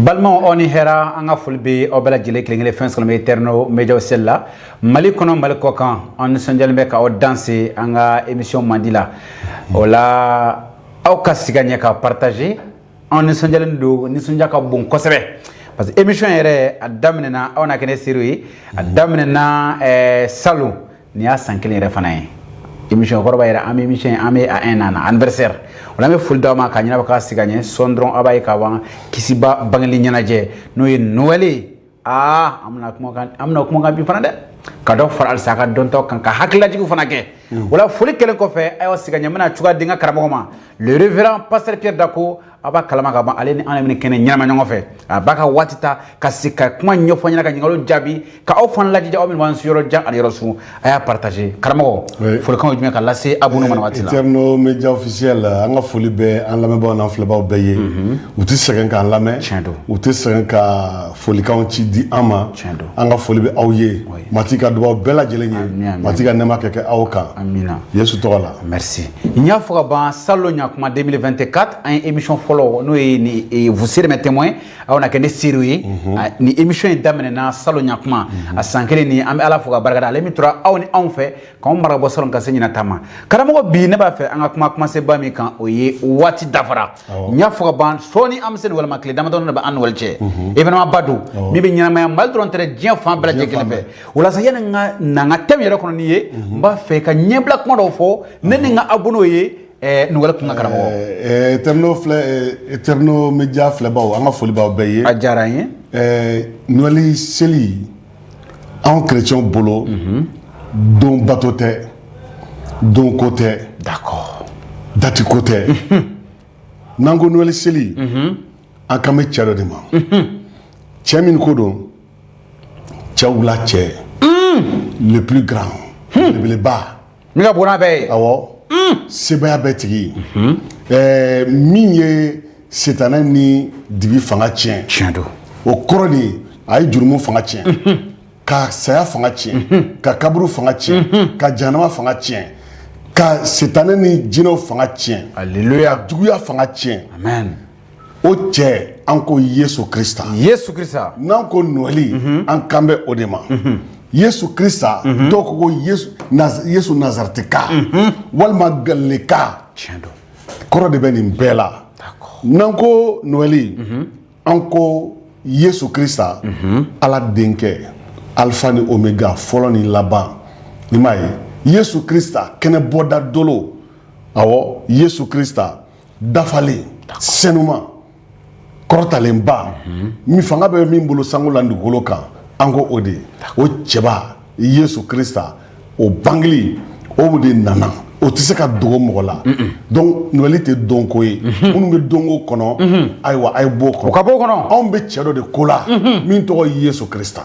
Balimaw, aw ni hɛra. An ka foli bɛ aw bɛɛ lajɛlen kelen kelen, fɛn sɔrɔ bɛ Eterno Media officiel la, Mali kɔnɔ, Mali kɔ kan. An nisɔndiyalen bɛ k'aw danse an ka émission mandi la. O la, aw ka sigi ka ɲɛ ka partager. An nisɔndiyalen don, nisɔndiya ka bon kosɛbɛ, parce que émission yɛrɛ a daminɛna, aw na kɛ ne seere ye, a daminɛna salon. Nin y'a san kelen yɛrɛ fana ye émission kɔrɔ b'a yɛrɛ. An bɛ émission, an bɛ a un an na anniversaire. O la, an bɛ foli d'aw ma k'a ɲɛnabɔ k'a sigi ka ɲɛ. Sɔɔni dɔrɔn, aw b'a ye k'a ban kisiba bangeli ɲɛnajɛ, n'o ye Noël ye. Aa, an bɛna kuma kan, an bɛna kuma kan bi fana dɛ, ka dɔ fara halisa a ka dɔntaw kan, ka hakililajigiw fana kɛ. O la, foli kɛlen kɔfɛ, ayiwa, sigi ka ɲɛ, n bɛna cogoya di n ka karamɔgɔ ma, le révérend pasteur Pierre Dako. A b'a kalama ka ban, ale ni an bɛ kɛnɛ ɲɛnama ɲɔgɔn fɛ. A b'a ka waati ta ka sigi ka kuma ɲɛfɔ ɲɛna, ka ɲininkaliw jaabi, ka aw fana lajija, aw minnu b'an yɔrɔ jan ani yɔrɔ sun. A y'a partager. Karamɔgɔ, folikanw ye jumɛn ka lase abonné ma nin waati la? Eterno Media officiel, an ka foli bɛ an lamɛnbaaw n'an filɛbaaw bɛɛ ye. U tɛ sɛgɛn k'an lamɛn. Tiɲɛ don. U tɛ sɛgɛn ka folikanw ci di an ma. Tiɲɛ don. An ka foli bɛ aw ye. Matigi ka dubaw bɛɛ lajɛlen Amin, ye. amin. Matigi ka nɛɛma ka kɛ aw kan. Amina. Yesu tɔgɔ la. Merci. N y'a fɔ ka ban, salon ɲakuma 2024, an ye émission fɔlɔ, n'o ye ni vous serez mes témoins, aw na kɛ ne seerew ye. Ni émission in daminɛna salon ɲakuma, a san kelen ni, an bɛ Ala fo ka barika da ale min tora aw ni anw fɛ k'anw mara bɔ salon ka se ɲinan ta ma. Karamɔgɔ, bi ne b'a fɛ an ka kuma kumaseba min kan, o ye waati dafara. N y'a fɔ ka ban, sɔɔni an bɛ se nin walima tile damadɔni de bɛ an ni wali cɛ, événement ba don min bɛ ɲɛnamaya Mali dɔrɔn tɛ dɛ, diɲɛ fan bɛɛ lajɛlen kelen fɛ. O la sa, yanni n ka na n ka thème yɛrɛ kɔnɔ ni ye, n b'a fɛ ka ɲɛbila kuma dɔw fɔ ne ni n ka abonnéw ye Noël kun ka, karamɔgɔ. Eterno filɛ, Eterno Media filɛbaw, an ka foli b'aw bɛɛ ye. A diyara n ye. Noël seli, anw chrétiens bolo, don bato tɛ, don ko tɛ, date ko tɛ. N'an ko Noël seli, an kan bɛ cɛ dɔ de ma, cɛ min ko don, cɛw la cɛ, le plus grand, belebeleba. Min ka bon n'a bɛɛ ye. Awɔ, sebaya bɛɛ tigi, min ye setanɛ ni dibi fanga tiɲɛ. Tiɲɛ don. O kɔrɔ de ye, a ye jurumu fanga tiɲɛ, ka saya fanga tiɲɛ, ka kaburu fanga tiɲɛ, ka jahanama fanga tiɲɛ, ka setanɛ ni jinɛw fanga tiɲɛ, Alléluia. juguya fanga tiɲɛ. Amen. O cɛ, an ko Yesu Krista. Yesu Krista. N'an ko Noël, an kan bɛ o de ma, Yesu Krista. Dɔw ko ko Yesu Yesu Nazarɛtika walima Galileka. Tiɲɛ don. Kɔrɔ de bɛ nin bɛɛ la. N'an ko Noël, an ko Yesu Krista, Ala denkɛ, Alpha ni Omega, fɔlɔ ni laban. I m'a ye, Yesu Krista kɛnɛ bɔda dolo. Awɔ, Yesu Krista dafalen, senuma, kɔrɔtalenba, min fanga bɛ min bolo sango la ni dugukolo kan, an ko o de ye o cɛba Yesu Krista. O bangeli o de nana, o tɛ se ka dogo mɔgɔ la. Donc Noël tɛ donko ye. Minnu bɛ donko kɔnɔ, ayiwa, a ye bɔ o kɔnɔ. O ka bɔ o kɔnɔ. Anw bɛ cɛ dɔ de ko la min tɔgɔ ye Yesu Krista.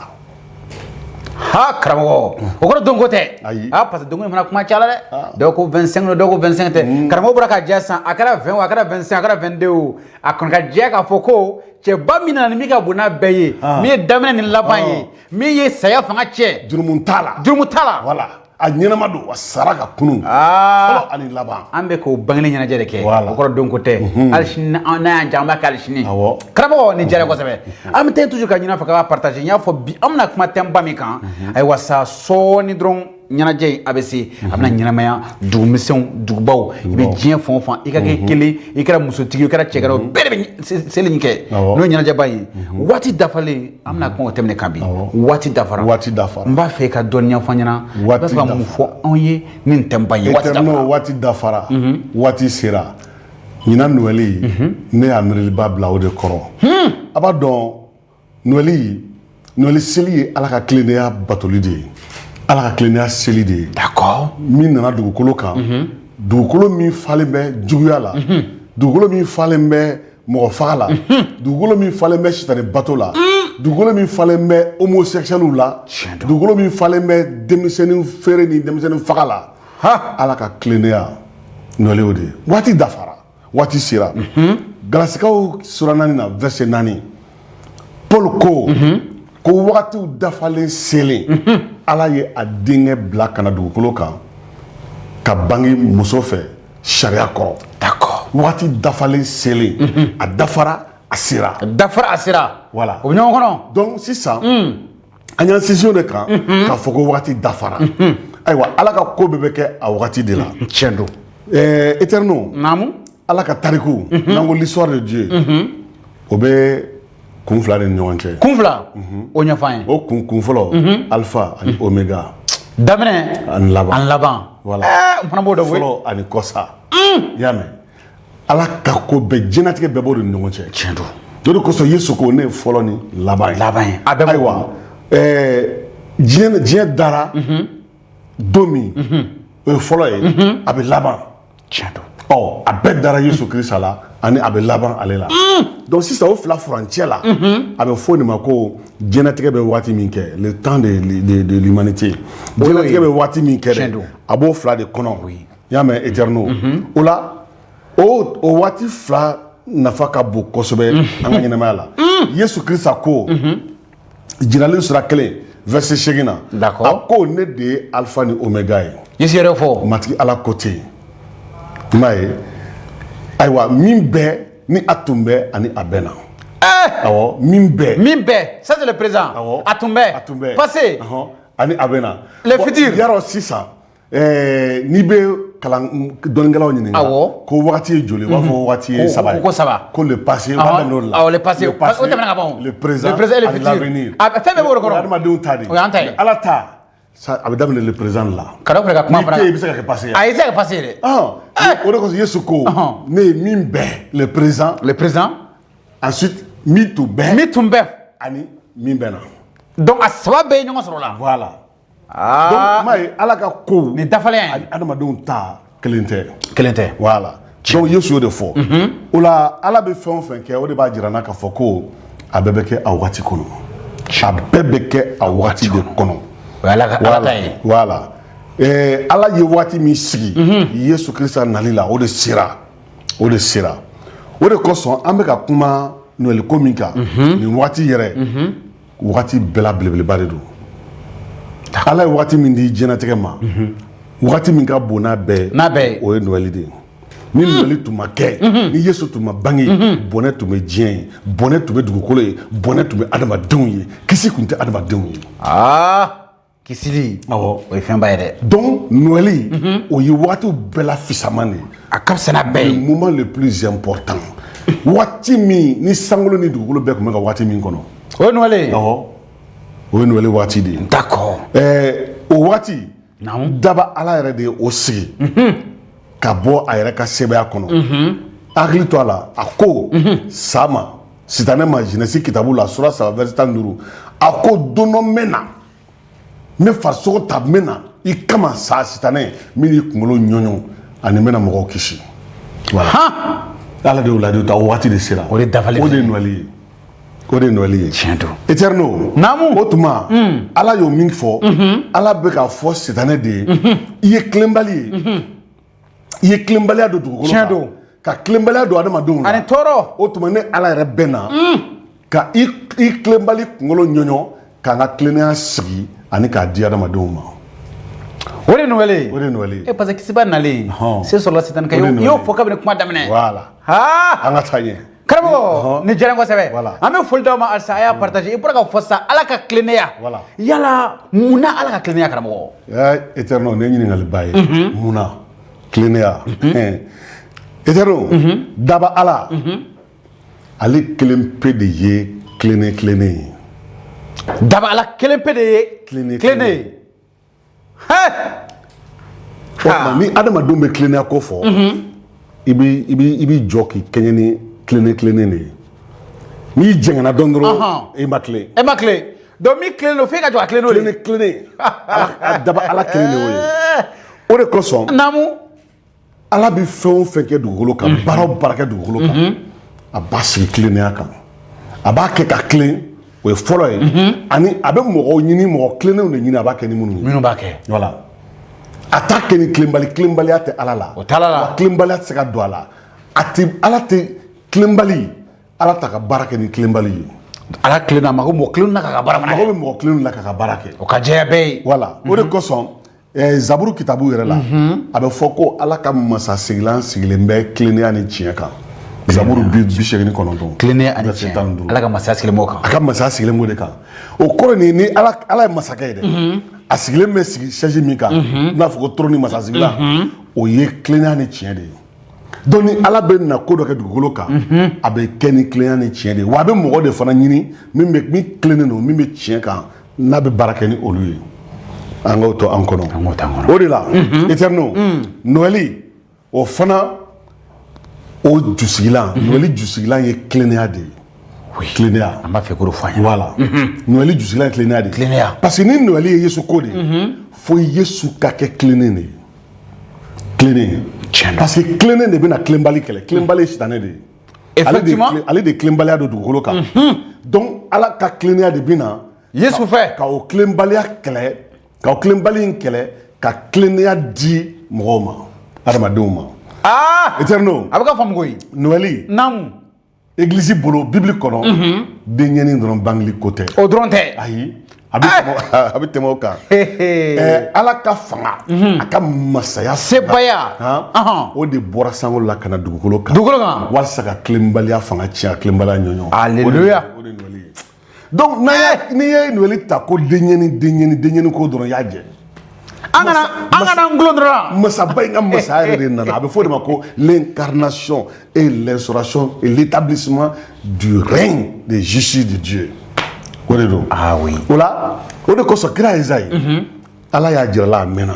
Ha, karamɔgɔ, o kɔrɔ donko tɛ? Ayi. Ah, parce que donko in fana kuma caya la dɛ. Dɔw ko 25 don, dɔw ko 25 tɛ. Karamɔgɔ bɔra ka diya sisan, a kɛra 20 o, a kɛra 25, a kɛra 22 o, a kɔni ka diya k'a fɔ ko cɛba min nana ni min ka bon n'a bɛɛ ye, min ye daminɛ ni laban ye, min ye saya fanga cɛ. Jurumu t'a la. Jurumu t'a la. Voilà, a ɲɛnama don, a sara ka kunun. Aa. Fɔlɔ ani laban. An bɛ k'o bangeli ɲɛnajɛ de kɛ. Voilà. O kɔrɔ donko tɛ. Hali sini n'a y'an diya, an b'a kɛ hali sini. Karamɔgɔ, nin diyara n ye kosɛbɛ. An bɛ taa toujours ka ɲini a fɛ k'a partager. N y'a fɔ, bi an bɛna kuma thème ba min kan, ayiwa sa, sɔɔni dɔrɔn ɲɛnajɛ in a bɛ se, a bɛna ɲɛnamaya dugumisɛnw, dugubaw, i bɛ diɲɛ fan o fan, i ka kɛ kelen, i kɛra musotigi ye, i kɛra cɛ kɛra o, bɛɛ de bɛ seli in kɛ. N'o ye ɲɛnajɛba ye, waati dafalen, an bɛna kuma o thème de kan bi. Waati dafara. Waati dafara. N b'a fɛ i ka dɔɔni ɲɛfɔ an ɲɛna. Waati I b'a fɛ ka mun fɔ anw ye ni nin thème ba in ye, waati Éternel, dafara? Waati dafara, waati sera. Ɲinan Noël, ne y'a miiriliba bila o de kɔrɔ. A b'a dɔn, Noël seli ye Ala ka tilennenya batoli de ye, Ala ka tilennenya seli de ye. Min nana dugukolo kan, dugukolo min falen bɛ juguya la, dugukolo min falen bɛ mɔgɔ faga la, dugukolo min falen bɛ sitani bato la, dugukolo min falen bɛ homosexuels la, Tiɲɛ don. dugukolo min falen bɛ denmisɛnnin feere ni denmisɛnnin faga la, Ala ka tilennenya, Noël o de ye. Waati dafara, waati sera. Galasikaw sura 4 na, verset 4, Paul ko ko wagatiw dafalen selen, Ala ye a denkɛ bila ka na dugukolo kan, ka bange muso fɛ, sariya kɔrɔ. Wagati dafalen selen, a dafara. a sera. Dafara, a sera. Voilà. O bɛ ɲɔgɔn kɔnɔ. Donc sisan, an y'an sinsin o de kan k'a fɔ ko wagati dafara. Ayiwa, Ala ka ko bɛɛ bɛ kɛ a wagati de la. Tiɲɛ don. Éternel, Naamu. Ala ka tariku, n'an ko l'histoire de Dieu, o bɛ kun fila de ni ɲɔgɔn cɛ. Kun fila, o ɲɛfɔ an ye. O kun fɔlɔ, alpha ani omega. Daminɛ ani laban. Ani laban. Voilà. N fana b'o dɔn koyi. Fɔlɔ ani kɔsa, i y'a mɛn? Ala ka ko bɛɛ, diɲɛlatigɛ bɛɛ b'o de ni ɲɔgɔn cɛ. Tiɲɛ don. O de kosɔn Yesu ko ne ye fɔlɔ ni laban ye. Laban ye, a bɛɛ b'o. Ayiwa, diɲɛ dara don min, o ye fɔlɔ ye, a bɛ laban. Tiɲɛ don. Ɔ, a bɛɛ dara Yesu Kirisa la ani a bɛ laban ale la. Donc sisan, o fila furancɛ la, a bɛ fɔ nin ma ko diɲɛlatigɛ bɛ waati min kɛ, le temps de l'humanité, diɲɛlatigɛ bɛ waati min kɛ Tiɲɛ dɛ, don. a b'o fila de kɔnɔ. I y'a mɛn, Éternel? O la, o waati fila nafa ka bon kosɛbɛ an ka ɲɛnamaya la. Yesu Kirisa ko Jirali sura 1, verset 8 na, a ko ne de ye alpha ni omega ye. Yesu yɛrɛ fɔ. Matigi Ala ko ten, i m'a ye? Ayiwa, min bɛ ni a tun bɛ ani a bɛ na. Awɔ, min bɛ. Min bɛ, ça c'est le présent. Awɔ. A tun bɛ. A tun bɛ. Passé. Ɔhɔn, ani a bɛ na. Le Bon, futur. Yarɔ sisan, n'i bɛ kalan dɔnnikɛlaw ɲininka ko wagati ye joli, u b'a fɔ wagati ye saba ye. Ko saba. Ko le passé, u b'a daminɛ o de la. Awɔ, le passé. Le passé, O tɛmɛna ka ban o. le présent, Le présent et le ani futur. l'avenir. A fɛn bɛɛ b'o de kɔnɔ. O ye adamadenw ta de ye. O y'an ta ye. Mais Ala ta sa, a bɛ daminɛ le présent de la. Kana fana ka kuma N'i fana. tɛ yen, i bɛ se ka kɛ passé ye. A i tɛ se ka passé dɛ. O de kosɔn Yesu ko ne ye min bɛ, le présent. Le présent. Ensuite, min tun bɛ. Min tun bɛ. Ani min bɛ na. Donc a saba bɛɛ ye ɲɔgɔn sɔrɔ o la. Voilà. Donc m'a ye, Ala ka kow Nin dafalen ye. ani adamadenw ta kelen tɛ. Kelen tɛ. Voilà, donc Yesu y'o de fɔ. O la, Ala bɛ fɛn o fɛn kɛ, o de b'a jira n na k'a fɔ ko a bɛɛ bɛ kɛ a waati kɔnɔ, a bɛɛ bɛ kɛ a waati de kɔnɔ. O ye Ala ka, Ala ta ye. Voilà. Ala ye waati min sigi Yesu Kirisa nali la, o de sera, o de sera. O de kosɔn an bɛ ka kuma Noël ko min kan nin waati yɛrɛ, waati bɛɛ la belebeleba de don. Ala ye waati min di diɲɛlatigɛ ma, waati min ka bon n'a bɛɛ ye, N'a bɛɛ ye. o ye Noël de ye. Ni Noël tun ma kɛ, ni Yesu tun ma bange, bɔnɛ tun bɛ diɲɛ ye, bɔnɛ tun bɛ dugukolo ye, bɔnɛ tun bɛ adamadenw ye, kisi tun tɛ adamadenw ye. Aa, kisili. Awɔ. O ye fɛnba ye dɛ. Donc Noël, o ye waatiw bɛɛ la fisaman de ye. A ka fisa n'a bɛɛ Le ye. moment le plus important, waati min ni sankolo ni dugukolo bɛɛ tun bɛ ka waati min kɔnɔ. O ye Noël ye. Awɔ, o ye Noël waati de ye. O waati, daba Ala yɛrɛ de ye o sigi ka bɔ a yɛrɛ ka sebaaya kɔnɔ. Hakili to a la, a ko sa ma, sitanɛ ma, Genèse kitabu la, sura 3, verset 15, a ko don dɔ n bɛ na, n bɛ farisogo ta, n bɛ na i kama sa, sitanɛ min y'i kunkolo ɲɔɲɔ, ani n bɛna mɔgɔw kisi. Voilà. Ala de y'o layidu ta, o waati de sera. O de dafalen. O de ye Noël ye, o de ye Noël ye. Tiɲɛ don. Éternel. Naamu. O tuma, Ala y'o min fɔ, Ala bɛ k'a fɔ sitanɛ de ye: i ye tilenbali ye, i ye tilenbaliya don dugukolo Tiɲɛ kan, don. ka tilenbaliya don adamadenw la Ani tɔɔrɔ. O tuma, ne Ala yɛrɛ bɛ na ka i tilenbali kunkolo ɲɔɲɔ, k'an ka tilennenya sigi ani k'a di adamadenw ma. O de ye Noël ye. O de ye Noël ye. E, parce que kisiba nalen, se sɔrɔla sitanɛ kan. O de ye I Noël y'o ye. fɔ kabini kuma daminɛ. Voilà. An ka taa ɲɛ. Karamɔgɔ, ni diyara n kosɛbɛ. Voilà. An bɛ foli d'aw ma halisa, a y'a partager. I bɔra ka fɔ sisan, Ala ka tilennenya. Voilà. Yala mun na Ala ka tilennenya, karamɔgɔ? Éternel, nin ye ɲininkaliba ye. Mun na tilennenya? Éternel, daba Ala, ale kelen pe de ye tilennen tilennen ye. Daba Ala kelen pe de ye Tilennen. tilennen ye. Hɛ! O tuma, ni adamadenw bɛ tilennenya ko fɔ, i b'i jɔ k'i kɛɲɛ ni tilennen tilennen de ye. N'i jɛngɛnna dɔn dɔrɔn, e ma tilen. E ma tilen. Donc min tilennen don, f'e ka jɔ a tilen n'o de ye. Tilennen tilennen, Ala, daba Ala kelen de y'o ye. O de kosɔn, Ala bɛ fɛn o fɛn kɛ dugukolo kan, baara o baara kɛ dugukolo kan, a b'a sigi tilennenya kan, a b'a kɛ ka tilen, o ye fɔlɔ ye, ani a bɛ mɔgɔw ɲini, mɔgɔ tilennenw de ɲini, a b'a kɛ ni minnu ye. Minnu b'a kɛ. Voilà. A t'a kɛ ni tilenbali, tilenbaliya tɛ Ala la. O t'Ala la. Wa tilenbaliya tɛ se ka don a la. A tɛ, Ala tɛ tilenbali, Ala t'a ka baara kɛ ni tilenbali ye. Ala tilenna, a mako mɔgɔ tilenna na k'a ka baara fana Mɔgɔ kɛ. bɛ mɔgɔ tilennenw la k'a ka baara kɛ. O ka jɛya bɛɛ ye. Voilà. O de kosɔn, Zaburu kitabu yɛrɛ la, a bɛ fɔ ko Ala ka masasigilan sigilen bɛ tilennenya ni tiɲɛ kan. Zaburu 89. Tilennenya ani Verset tiɲɛ. 15. Ala ka masaya sigilen b'o kan. A ka masaya sigilen b'o de kan. O kɔrɔ nin ni Ala ye masakɛ ye dɛ, a sigilen bɛ sigi chaise min kan, i n'a fɔ ko trône, masasigilan, o ye tilennenya ni tiɲɛ de ye. Donc ni Ala bɛ na ko dɔ kɛ dugukolo kan, a bɛ kɛ ni tilennenya ni tiɲɛ de ye. Wa a bɛ mɔgɔ de fana ɲini min bɛ min tilennen don, min bɛ tiɲɛ kan, n'a bɛ baara kɛ ni olu ye. An k'o to an kɔnɔ. An k'o to an kɔnɔ. O de la, Éternel, Noël o fana, o jusigilan, Noël jusigilan ye tilennenya de ye, tilennenya. An b'a fɛ k'o de fɔ an ɲɛna. Voilà, Noël jusigilan ye tilennenya de ye. Tilennenya. Parce que ni Noël ye Yesu ko de ye, fo Yesu ka kɛ tilennen de ye, tilennen. Tiɲɛ don. Parce que tilennen de bɛna tilenbali kɛlɛ. Tilenbali ye sitanɛ de ye. Effectivement. Ale de ye tilenbaliya don dugukolo kan. Donc Ala ka tilennenya de bɛ na Yesu fɛ. ka o tilenbaliya kɛlɛ, ka o tilenbali in kɛlɛ, ka tilennenya di mɔgɔw ma, adamadenw ma. Aa. Éternel. A bɛ ka faamu koyi. Noël, Naamu. église bolo, Bible kɔnɔ, denyɛnin dɔrɔn bangeli ko tɛ. O dɔrɔn tɛ. Ayi, a bɛ tɛmɛ o kan. Ala ka fanga, a ka masaya Sebaya. han, o de bɔra sankolo la ka na dugukolo kan. Dugukolo kan. Walasa ka tilenbaliya fanga tiɲɛ, ka tilenbaliya ɲɔɲɔ. Alléluia. O de ye Noël ye. Donc n'i ye Noël ta ko denyɛnin, denyɛnin, denyɛnin ko dɔrɔn, i y'a jɛ. An kana n gulon dɔrɔn. Masaba in ka masaya yɛrɛ de nana. A bɛ fɔ o de ma ko l'incarnation et l'instauration et l'établissement du règne de justice de Dieu. O de don. Ah oui. O la, o de kosɔn kira Ezayi, Ala y'a jira la a mɛnna.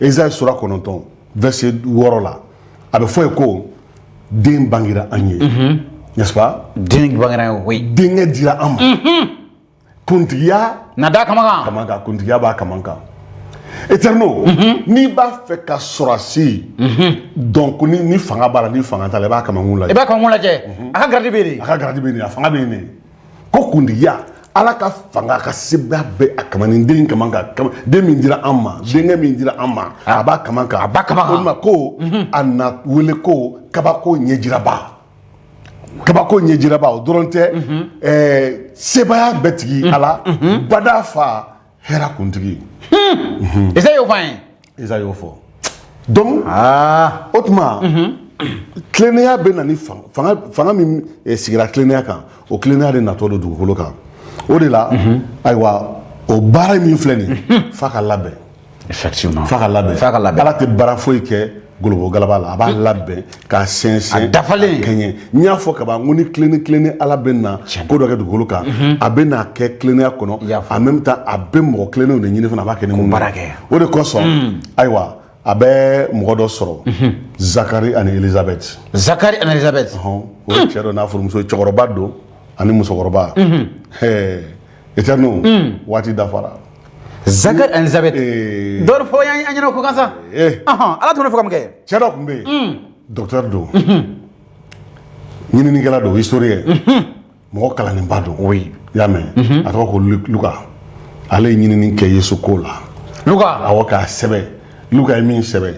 Ezayi sura 9, verset 6 la, a bɛ fɔ yen ko den bangera an ye, n'est-ce pas? Den bangera ye, oui. Denkɛ dira an ma, kuntigiya Na da kama kan. kaman kan, kuntigiya b'a kaman kan. Éternel, n'i b'a fɛ ka sɔrɔsi dɔn ko ni fanga b'a la, ni fanga t'a la, i b'a kamankun I lajɛ. b'a kamankun lajɛ. A ka grade bɛ yen de. A ka grade bɛ yen de, a fanga bɛ yen de. Ko kuntigiya, Ala ka fanga, a ka sebaya bɛ a kamanin den kaman kan, den min dira an ma, denkɛ min dira an ma, a b'a kaman kan. A b'a kaman kan. O ma ko a na wele ko kabako ɲɛjiraba, kabako ɲɛjiraba. O dɔrɔn tɛ, sebaya bɛɛ tigi Ala, bada fa, hɛrɛ kuntigi. Ezayi y'o fɔ an ye. Ezayi y'o fɔ. Donc Aa. o tuma, tilennenya bɛ na ni fanga min sigira tilennenya kan, o tilennenya de natɔ don dugukolo kan. O de la, ayiwa, o baara min filɛ nin ye, f'a ka labɛn. Effectivement. F'a ka labɛn. F'a ka labɛn. Ala tɛ baara foyi kɛ golobo galaba la, a b'a labɛn k'a sɛnsɛn. A dafalen. K'a kɛɲɛ. N y'a fɔ kaban, n ko ni tilenni, tilenni, Ala bɛ na ko dɔ kɛ dugukolo kan, a bɛ n'a kɛ tilennenya kɔnɔ. I y'a fɔ. En même temps, a bɛ mɔgɔ tilennenw de ɲini fana, a b'a kɛ ni minnu ye. Baara kɛ. O de kosɔn, ayiwa, a bɛ mɔgɔ dɔ sɔrɔ, Zakari ani Elizabeth. Zakari ani Elizabeth. Ɔhɔn, o ye cɛ dɔ n'a furumuso ye, cɛkɔrɔba don ani musokɔrɔba. Ɛɛ, Éternel, waati dafara. Zakari ani Elizabeth. Dɔɔni fɔ an ɲɛna o ko kan sa. Ala tun bɛ fɔ ka mun kɛ? Cɛ dɔ tun bɛ yen, docteur don, ɲininikɛla don, historien, mɔgɔ kalannenba don. Oui. I y'a mɛn, a tɔgɔ ko Luka. Ale ye ɲinini kɛ Yesu ko la. Luka. Awɔ, k'a sɛbɛn. Luka ye min sɛbɛn,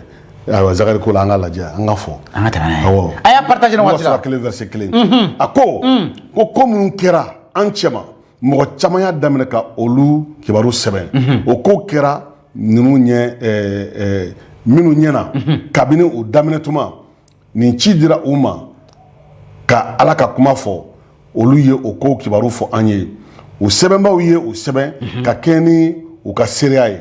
ayiwa, Zakari ko la, an ka lajɛ, an ka fɔ. An ka tɛmɛ n'a ye. Awɔ. A y'a partager nin Luka waati la. sura 1, verset 1, a ko ko ko minnu kɛra an cɛma, mɔgɔ caman y'a daminɛ ka olu kibaru sɛbɛn. O ko kɛra ninnu ɲɛ, minnu ɲɛna kabini u daminɛ tuma, nin ci dira u ma ka Ala ka kuma fɔ, olu ye o kow kibaru fɔ an ye. O sɛbɛnbaw ye o sɛbɛn ka kɛɲɛ ni u ka seereya ye.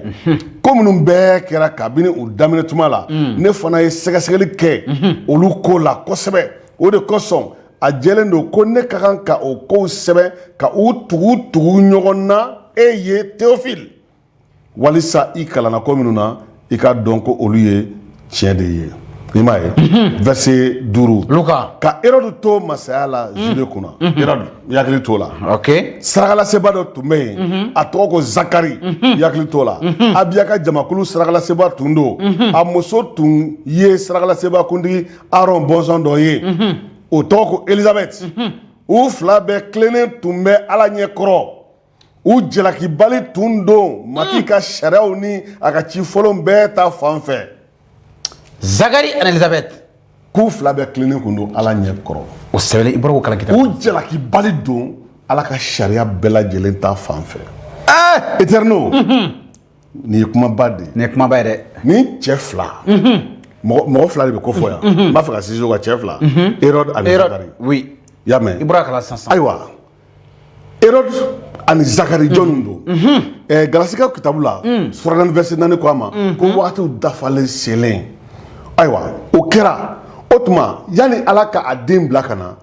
Ko minnu bɛɛ kɛra kabini u daminɛ tuma la, ne fana ye sɛgɛsɛgɛli kɛ olu ko la kosɛbɛ. O de kosɔn a jɛlen don ko ne ka kan ka o kow sɛbɛn ka u tugu tugu ɲɔgɔn na e ye, Théophile, walisa i kalanna ko minnu na, i ka dɔn ko olu ye tiɲɛ de ye. I m'a ye, verset 5. Luka. Ka Hérode to masaya la Jude kunna, Hérode, i hakili t'o la. Ok. Sarakalaseba dɔ tun bɛ yen, a tɔgɔ ko Zakari. I hakili t'o la. Abiya ka jamakulu sarakalaseba tun don. A muso tun ye sarakalaseba kuntigi Aron bɔnsɔn dɔ ye, o tɔgɔ ko Elizabeth. U fila bɛɛ tilennen tun bɛ Ala ɲɛ kɔrɔ, u jalakibali tun don Matigi ka sariyaw ni a ka ci fɔlenw bɛɛ ta fan fɛ. Zakari ani Elizabeth. K'u fila bɛɛ tilennen tun don Ala ɲɛ kɔrɔ. O sɛbɛnlen, i bɔra k'o kalan kitabu. U jalakibali don Ala ka sariya bɛɛ lajɛlen ta fan fɛ. Éternel, nin ye kumaba de ye. Nin ye kumaba ye dɛ. Nin cɛ fila, Mɔgɔ fila de bɛ ko fɔ yan, n b'a fɛ ka sinsin o kan, cɛ fila, Hérode ani Zakari. Oui. I y'a mɛn? I bɔra kala sisan. Ayiwa, Hérode ani Zakari, jɔnni don? Galasikaw kitabu la, sura 4, verset 4 ko a ma ko wagatiw dafalen selen. Ayiwa, o kɛra o tuma, yanni Ala ka a den bila ka na,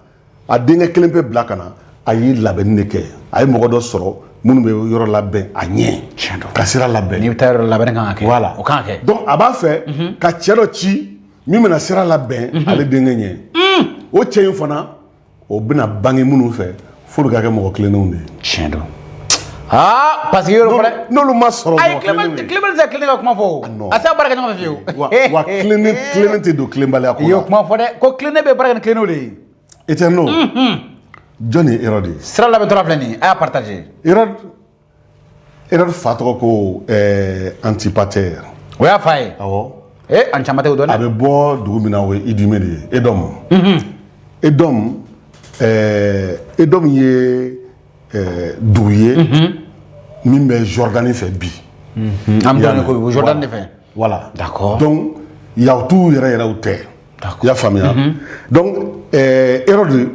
a denkɛ kelen pe bila ka na, a ye labɛnni de kɛ. A ye mɔgɔ dɔ sɔrɔ minnu bɛ yɔrɔ labɛn a ɲɛ, ka sira labɛn. N'i bɛ taa yɔrɔ labɛnni kan ka kɛ. Voilà. O kan ka kɛ. Donc a b'a fɛ ka cɛ dɔ ci min bɛna sira labɛn ale denkɛ ɲɛ. O cɛ in fana, o bɛna bange minnu fɛ, f'olu ka kɛ mɔgɔ tilennenw de ye. Tiɲɛ don. Aa, parce que yɔrɔ fana. N'olu ma sɔrɔ Ayi, mɔgɔ tilennenw ye. Tilenbali tɛ tilennen ka kuma fɔ o. A tɛ se ka baara kɛ ɲɔgɔn fɛ fiyewu. Wa tilennen tɛ don tilenbaliya ko I y'o la. kuma fɔ dɛ, ko tilennen bɛ baara kɛ ni tilennenw de ye. Éternel, jɔn ye Hérode ye? Sira labɛntɔla filɛ nin ye, a y'a partager. Hérode fa tɔgɔ ko Antipater. O y'a fa ye. Awɔ. Ee, an caman tɛ o dɔn A dɛ. bɛ bɔ dugu min na, o ye Idumée de ye, Édom. Édom ye dugu ye min bɛ Jordanie fɛ bi. An bɛ dɔɔnin ko o Jordan de fɛ. Voilà. D'accord. Donc yahutuw yɛrɛ yɛrɛw tɛ. D'accord. I y'a faamuya? Donc Hérode,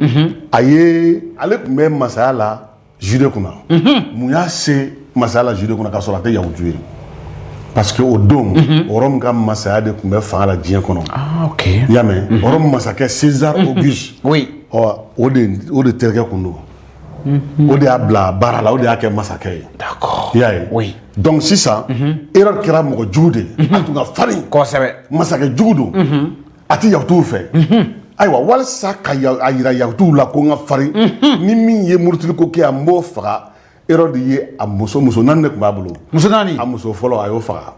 a ye ale tun bɛ masaya la Jude kunna. Mun y'a se masaya la Jude kunna k'a sɔrɔ a tɛ yahutu ye? Parce que o don, Rome ka masaya de tun bɛ fanga la diɲɛ kɔnɔ. Ah, ok. I y'a mɛn? Rome masakɛ César Auguste. Oui. Ɔ, o de terikɛ kun don. O de y'a bila baara la, o de y'a kɛ masakɛ ye. D'accord. I y'a ye? Oui. Donc sisan, Hérode kɛra mɔgɔ jugu de ye. A tun ka farin. Kosɛbɛ. Masakɛ jugu don. A tɛ yahutuw fɛ. Ayiwa, walasa ka a yira yahutuw la ko n ka farin, ni min ye murutili ko kɛ yan, n b'o faga. Hérode ye a muso naani de tun b'a bolo. Muso naani. A muso fɔlɔ, a y'o faga.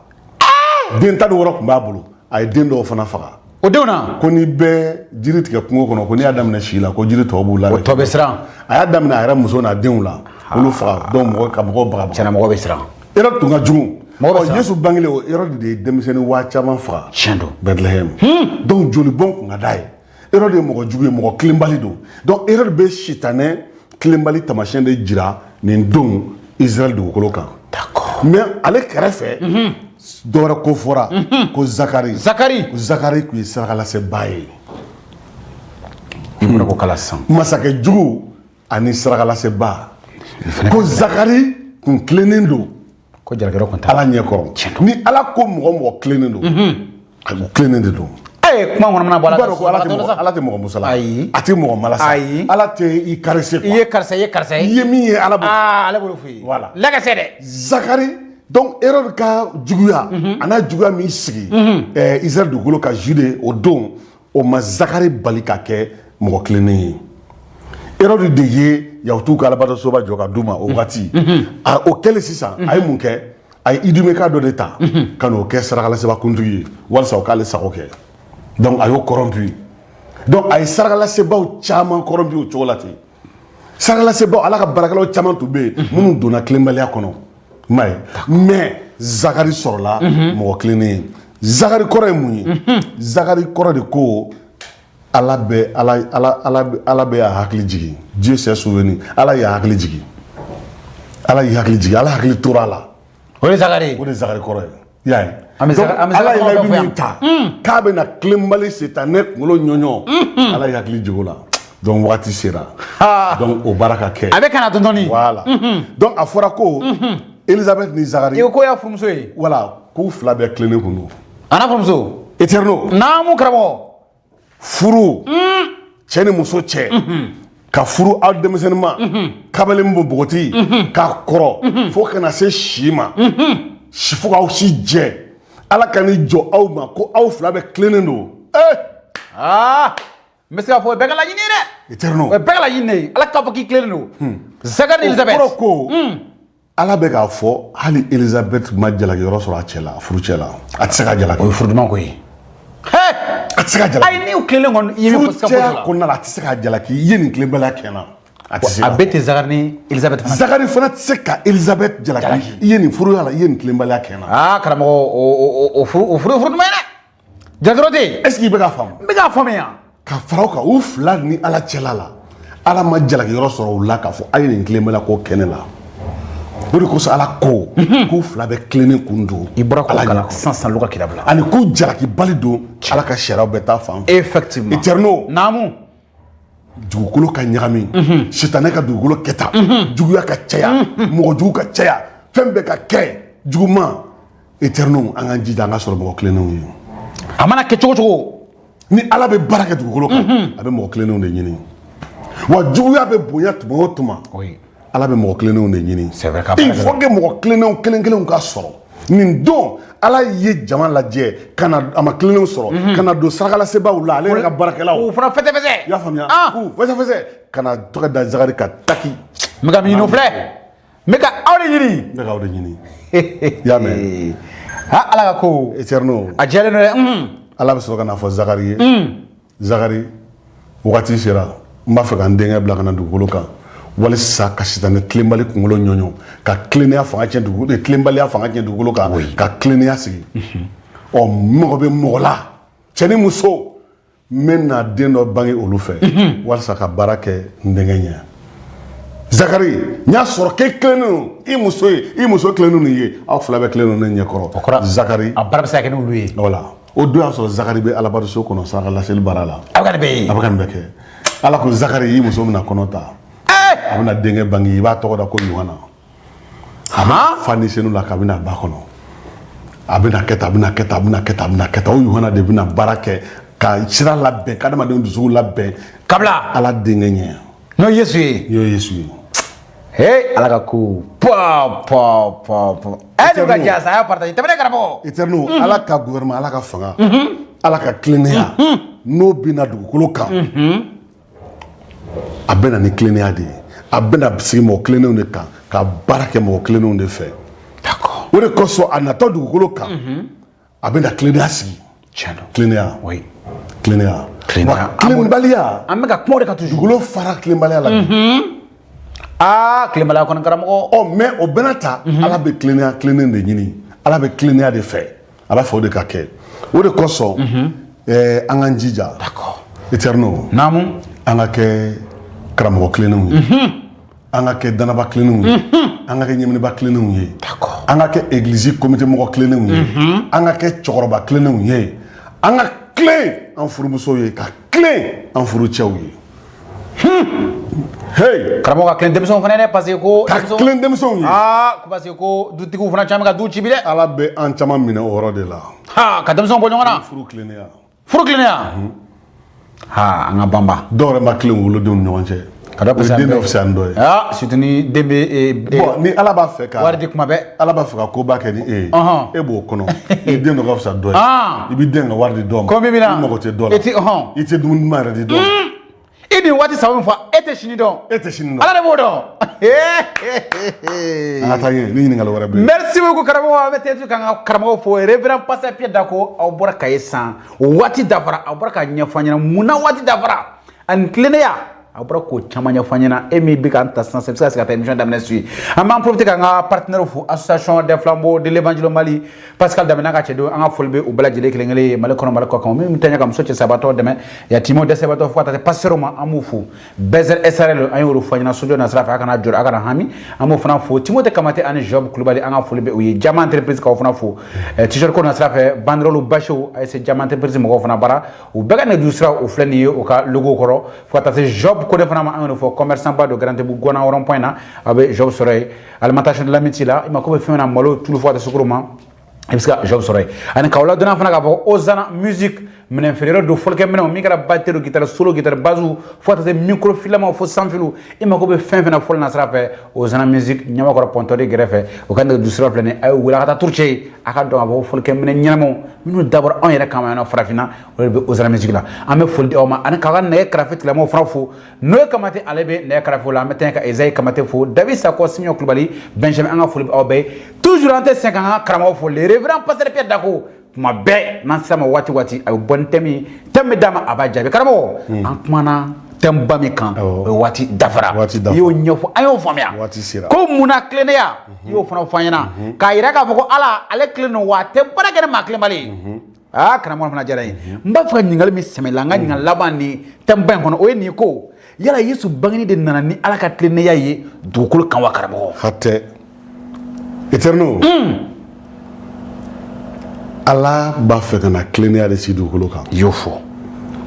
Den 16 tun b'a bolo, a ye den dɔw fana faga. O denw na. Ko n'i bɛ jiri tigɛ kungo kɔnɔ, ko n'i y'a daminɛ si la, ko jiri tɔw b'u la. O tɔ bɛ siran. A y'a daminɛ a yɛrɛ muso n'a denw la, olu faga. Donc mɔgɔ ka mɔgɔw baga. Tiɲɛna, mɔgɔ bɛ siran. Hérode tun ka jugu. Mɔgɔ bɛ Ɔ, siran. Yesu bangelen, o Hérode de ye denmisɛnnin waa caman faga. Tiɲɛ don. Bethléem. Donc jolibɔn kun ka d'a ye. Hérode ye mɔgɔ jugu ye, mɔgɔ tilenbali don. Donc Hérode bɛ sitanɛ tilenbali taamasiyɛn de jira nin don Israël dugukolo kan. D'accord. Mais ale kɛrɛfɛ, dɔwɛrɛ ko fɔra ko Zakari. Zakari. Ko Zakari tun ye sarakalasebaa ye. I bɔra k'o kala sisan. Masakɛ jugu ani sarakalasebaa. Ko Zakari kun tilennen don. Ko jalakiyɔrɔ kun t'a. Ala ɲɛkɔrɔ. Ni Ala ko mɔgɔ mɔgɔ tilennen don, a tilennen de don. Ee, kuma kɔnɔ mana bɔ a la. I b'a dɔn ko Ala tɛ mɔgɔ musala. Ayi. A tɛ mɔgɔ malasa. Ayi. Ala tɛ i caressé I quoi. ye karisa, i ye karisa I ye. ye min ye, Ala b'o. Aa, ale b'o f'i ye. Voilà. Lɛgɛsɛ dɛ. Zakari, donc Hérode ka juguya, a n'a juguya min sigi Israël dugukolo ka Jude o don, o ma Zakari bali ka kɛ mɔgɔ tilennen ye. Hérode de ye yahutuw ka alabatosoba jɔ ka d'u ma o waati. A o kɛlen sisan, a ye mun kɛ? A ye Idumeka dɔ de ta ka n'o kɛ sarakalaseba kuntigi ye walasa o k'ale sago kɛ. Donc a y'o corrompu. Donc a ye sarakalasebaw caman corrompu o cogo la ten. Sarakalasebaw, Ala ka baarakɛlaw caman tun bɛ yen minnu donna tilenbaliya kɔnɔ, i m'a ye? Mais Zakari sɔrɔla mɔgɔ tilennen ye. Zakari kɔrɔ ye mun ye? Zakari kɔrɔ de ko Ala bɛ Ala bɛ a hakili jigin. Dieu s'est souvenu. Ala y'a hakili jigin, Ala y'i hakili jigin, Ala hakili tora a la. O ye Zakari. O de ye Zakari kɔrɔ ye, i y'a ye? An bɛ Donc, an bɛ Ala ye Zakari layidu kɔrɔ fɔ min ta k'a bɛna tilenbali sitanɛ kunkolo ɲɔɲɔ, Ala y'i hakili jigin o la. Donc wagati sera. Donc o baara ka kɛ. A bɛ ka na dɔɔni dɔɔni. Voilà. Donc a fɔra ko Elisabeth ni Zakari. I ko ko y'a furumuso ye. Voilà, k'u fila bɛɛ tilennen kun don. A n'a furumuso. Éternel. Naamu, karamɔgɔ. Furu, cɛ ni muso cɛ ka furu aw denmisɛnnin ma, kabalen bɔ npogotigi k'a kɔrɔ fo ka na se si ma, si fo k'aw si jɛ, Ala ka ni jɔ aw ma ko aw fila bɛɛ tilennen don, ee. Aa, n bɛ se k'a fɔ o ye bɛɛ ka laɲini ye dɛ. Éternel. O ye bɛɛ ka laɲini de ye. Ala k'a fɔ k'i tilennen don. Zakari ni Elisabeth. O kɔrɔ ko Ala bɛ k'a fɔ hali Elisabeth ma jalaki yɔrɔ sɔrɔ a cɛ la, a furu cɛ la, a tɛ se ka jalaki. O ye furu duman ko ye. Hɛ. A tɛ se ka jalaki. Ayi, n'i tilennen kɔni, i ye min fɔ, siga foyi Furu t'o la. cɛya kɔnɔna la, a tɛ se ka jalaki i ye nin tilenbaliya kɛ n na, a tɛ se. A bɛɛ tɛ Zakari ni Elisabeth fana. Zakari fana tɛ se ka Elisabeth jalaki, i ye nin furuya la, i ye nin tilenbaliya kɛ n na. Aa, karamɔgɔ, o furu ye furu duman ye dɛ. Jalakiyɔrɔ tɛ yen. Est ce que i bɛ k'a faamu? N bɛ k'a faamuya. Ka fara o kan, u fila ni Ala cɛla la, Ala ma jalaki yɔrɔ sɔrɔ u la k'a fɔ a ye nin tilenbaliya ko kɛ ne la. O de kosɔn Ala ko k'u fila bɛɛ tilennen kun don. I bɔra k'o Ala kalan ɲɛ. Sisan sisan Luka kitabu la. Ani k'u jalakibali don Ala ka sariyaw bɛɛ ta fan fɛ. Effectivement. Éternel. Naamu. Dugukolo ka ɲagami, sitanɛ ka dugukolo kɛta, juguya ka caya, mɔgɔ jugu ka caya, fɛn bɛɛ ka kɛ juguman. Éternel, an k'an jija an ka sɔrɔ mɔgɔ tilennenw ye. A mana kɛ cogo cogo. Ni Ala bɛ baara kɛ dugukolo kan, a bɛ mɔgɔ tilennenw de ɲini. Wa juguya bɛ bonya tuma o tuma, Ala bɛ mɔgɔ tilennenw de ɲini. C'est vrai, ka Il baara kɛ. faut que mɔgɔ tilennenw kelen kelenw ka sɔrɔ. Nin don, Ala ye jama lajɛ ka na, a ma tilennenw sɔrɔ, ka na don sarakalasebaaw la, ale yɛrɛ ka baarakɛlaw. K'u fana fɛsɛfɛsɛ. I y'a faamuya? Ah. K'u fɛsɛfɛsɛ ka na tɔgɔ da Zakari ka taki. N bɛ ka min ɲini o filɛ, n bɛ ka aw de ɲini. N bɛ k'aw de ɲini, i y'a mɛn? Ha, Ala ka ko. Éternel. A jɛlen don dɛ. Ala bɛ sɔrɔ ka n'a fɔ Zakari ye: Zakari, wagati sera, n b'a fɛ ka n denkɛ bila ka na dugukolo kan walisa ka sitanɛ tilenbali kunkolo ɲɔɲɔ, ka tilennenya fanga tiɲɛ dugu, tilenbaliya fanga tiɲɛ dugukolo kan, ka tilennenya sigi. Ɔ, mɔgɔ bɛ mɔgɔ la, cɛ ni muso, n bɛ na den dɔ bange olu fɛ walasa ka baara kɛ n denkɛ ɲɛ. Zakari, n y'a sɔrɔ k'e tilennen don, i muso ye, i muso tilennen don i ye, aw fila bɛɛ tilennen don ne ɲɛ kɔrɔ. Zakari, A baara bɛ se ka kɛ n'olu ye. Voilà, o don y'a sɔrɔ Zakari bɛ Alabatoso kɔnɔ, saraka laseli baara la. A bɛ ka nin bɛɛ ye. A bɛ ka nin bɛɛ kɛ. Ala ko: Zakari, i muso bɛna kɔnɔ ta, a bɛna denkɛ bange, i b'a tɔgɔ da ko Yohana. Han. Fa ni senu la, kabini a ba kɔnɔ, a bɛna kɛ tan, a bɛna kɛ tan, a bɛna kɛ tan, a bɛna kɛ tan. O Yohana de bɛna baara kɛ ka sira labɛn, ka adamadenw dusukun labɛn Kabila. Ala denkɛ ɲɛ. N'o ye Yesu ye. N'o ye Yesu ye. Hey, Ala ka ko pa pa pa pa. Ɛ, ne bɛ ka diya sa, a y'a partage tɛmɛ ne karamɔgɔ. Éternel, Ala ka gouvernement, Ala ka fanga, Ala ka tilennenya, n'o bɛna dugukolo kan, a bɛ na ni tilennenya de ye. A bɛna sigi mɔgɔ tilennenw de kan, ka baara kɛ mɔgɔ tilennenw de fɛ. O de kosɔn, a natɔ dugukolo kan, a bɛna tilennenya sigi. Tiɲɛ don. Tilennenya. Tilennenya. Tilennenya. Wa tilenbaliya, An bɛ ka kuma o de kan toujours. Dugukolo fara tilenbaliya la bi. Aa, tilenbaliya kɔni, karamɔgɔ. Ɔ, mais o bɛɛ n'a ta, Ala bɛ tilennenya tilennen de ɲini, Ala bɛ tilennenya de fɛ, a b'a fɛ o de ka kɛ. O de kosɔn, an k'an jija. Éternel. Naamu. An ka kɛ karamɔgɔ tilennenw ye, an ka kɛ danaba tilennenw ye, an ka kɛ ɲɛminɛba tilennenw ye, an ka kɛ église comité mɔgɔ tilennenw ye, an ka kɛ cɛkɔrɔba tilennenw ye, an ka tilen an furumusow ye, ka tilen an furucɛw ye. Hey. Karamɔgɔ, ka tilen denmisɛnw fana dɛ, parce que ko Ka tilen denmisɛnw ye. Aa, ko parce que ko dutigiw fana caman bɛ ka du ci bi dɛ. Ala bɛ an caman minɛ o yɔrɔ de la. Ha, ka denmisɛnw bɔ ɲɔgɔn na. Furu tilennenya. Furu tilennenya. Ha, an ka banba. Dɔw yɛrɛ ma tilen u wolodenw ni ɲɔgɔn cɛ. Ka dɔ O ye den dɔ fisaya ni dɔ ye. Aa, surtout ni den bɛ Bon, ni Ala b'a fɛ ka wari di kuma bɛɛ. Ala b'a fɛ ka koba kɛ ni e ye, e b'o kɔnɔ, i den dɔ ka fisa dɔ ye, i b'i den ka wari di dɔ ma. Ko min bɛ na. I mago tɛ dɔ la. E ti ɔhɔn. I tɛ dumuni duman yɛrɛ di dɔ ma. I nin waati saba min fɔ, e tɛ sini dɔn. E tɛ sini dɔn. Ala de b'o dɔn. An ka taa ɲɛ ni ɲininkali wɛrɛ bɛ yen. Merci beaucoup, karamɔgɔ. An bɛ tɛntɛ k'an ka karamɔgɔ fo, révérend pasteur Pierre Dako. Aw bɔra Kaye san, waati dafara, aw bɔra ka ɲɛfɔ an ɲɛna munna waati dafara ani tilennenya. Aw bɔra k'o caman ɲɛfɔ an ɲɛna. E min bɛ k'an ta sisan, i bɛ se ka segin ka taa émission daminɛ suit. An b'an profiter k'an ka partenaire fo, Association des Flambeaux de l'Évangile au Mali, Pascal Dramé n'a ka cɛdenw. An ka foli bɛ u bɛɛ lajɛlen kelen kelen ye, Mali kɔnɔ, Mali kɔ kan. Min tɛ ɲɛ ka muso cɛ sabatɔ dɛmɛ, yatimɛw, dɛsɛbaatɔ, fo ka taa se pasteur ma, an b'u fo. Bezer SRL, an y'o fɔ an ɲɛna sojɔ na sira fɛ, a kana jɔrɔ, a kana hami, an b'o fana fo. Timothée Kamate ani Job Kulubali, an ka foli bɛ u ye. Jama Entreprise, k'aw fana fo. T-shirt ko na sira fɛ, banderole, bâchew, a ye se Jama Entreprise mɔgɔw fana bara. U bɛɛ ka nɛgɛjuru sira o filɛ nin ye u ka logo kɔrɔ. Fo ka taa se Job Kone fana ma, an y'o fɔ, commerçant ba don Garantibu Gwana rond point na, a bɛ Job sɔrɔ yen. Alimentation de l'amitié la, i mako bɛ fɛn min na, malo, tulu, fo ka taa sukaro ma, i bɛ se ka Job sɔrɔ yen. Ani k'aw ladɔnniya fana k'a fɔ Ozana Music, minɛn feere don, fɔlikɛ minɛnw, min kɛra batterie, guitare solo, guitare basse, fo ka taa se micro filama fo sans fil, i mako bɛ fɛn fɛn na fɔli na sira fɛ, Ozana Music, Ɲamakɔrɔ pɔntɔri gɛrɛfɛ, o ka nɛgɛjuru sira filɛ nin ye. A ye wele, a ka taa turucɛ ye, a ka dɔn k'a fɔ fɔlikɛ minɛn ɲɛnamaw minnu dabɔra anw yɛrɛ kama yan nɔ farafinna, o de bɛ Ozana Music la. An bɛ foli di aw ma ani k'aw ka nɛgɛ karafe tigilamɔgɔw fana fo, n'o ye Kamate, ale bɛ nɛgɛ karafe la. An bɛ taa ka Ezayi Kamate fo, David Sakɔ, Simeon Kulubali, Benjamin, an ka foli bɛ aw bɛɛ ye. Toujours an tɛ sɛgɛn k'an ka karamɔgɔ fo, le révérend pasteur Pierre Dako. Tuma bɛɛ n'an sera ma waati waati, a bɛ bɔ ni thème ye, thème bɛ d'a ma, a b'a jaabi. Karamɔgɔ, an kumana thème ba min kan, o ye waati dafara. Waati dafara. I y'o ɲɛfɔ, an y'o faamuya. Waati sera. Ko munna tilennenya, i y'o fana fɔ an ɲɛna k'a yira k'a fɔ ko Ala ale tilen don, wa a tɛ baara kɛ ni maa tilenbali ye. Aa, karamɔgɔ fana diyara n ye. N b'a fɛ ka ɲininkali min sɛmɛ la, n ka ɲininkali laban ni thème ba in kɔnɔ, o ye nin ye: ko yala Yesu bangeni de nana ni Ala ka tilennenya ye dugukolo kan wa, karamɔgɔ? Hatɛ. Éternel, Ala b'a fɛ ka na tilennenya de sigi dugukolo kan. I y'o fɔ.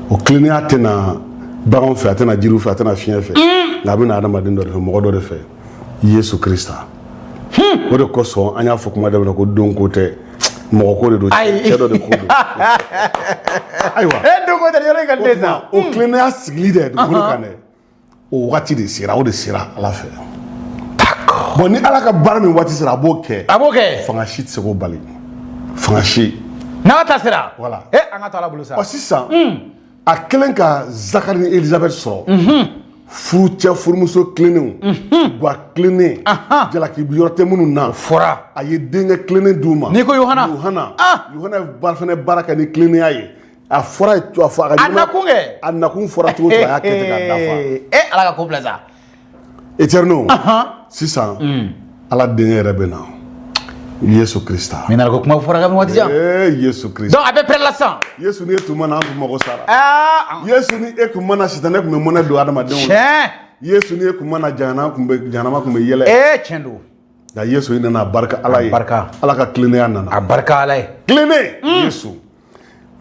O tilennenya tɛna baganw fɛ, a tɛna jiriw fɛ, a tɛna fiɲɛ fɛ, nka a bɛna adamaden dɔ de fɛ, mɔgɔ dɔ de fɛ, Yesu Krista. O de kosɔn an y'a fɔ kuma daminɛ ko don ko tɛ, mɔgɔ ko de don. Ayi. Cɛ dɔ de ko don. Ayiwa. E don ko tɛ yɔrɔ in ka den sa. O tilennenya sigili dɛ dugukolo kan dɛ, o waati de sera, o de sera Ala fɛ. D'accord. Bon, ni Ala ka baara min waati sera, a b'o kɛ. A b'o kɛ. Fanga si tɛ se k'o bali, fanga si. N'ala ta sera. Voilà. E, an ka to Ala bolo sa. Ɔ, sisan a kɛlen ka Zakari ni Elizabeth sɔrɔ, furucɛ furumuso tilennenw, gwa tilennen, jalaki yɔrɔ tɛ minnu na, Fɔra. a ye denkɛ tilennen d'u ma. N'i ko Yohana. Yohana. Ah! Yohana ye baara fana baara kɛ ni tilennenya ye. A fɔra ye, a fɔ a ka A nakun kɛ. A nakun fɔra cogo o cogo, a y'a kɛ ten k'a dafa. E, Ala ka ko bila sa. Éternel, sisan Ala denkɛ yɛrɛ bɛ na, Yesu Krista. Min ko kuma fɔra ka waati jan. Ee, Yesu Krista. Donc a bɛ prêt la sisan. Yesu, ni e tun ma na, an tun mago sara. Aa. Yesu, ni e tun ma na, sitanɛ tun bɛ mɔnɛ don adamadenw na. Tiɲɛ. Yesu, ni e tun ma na, jahanama tun bɛ, jahanama tun bɛ yɛlɛ. Ee, tiɲɛ don. Nka Yesu, i nana, a barika Ala ye. A barika. Ala ka tilennenya nana. A barika Ala ye. Tilennen Yesu.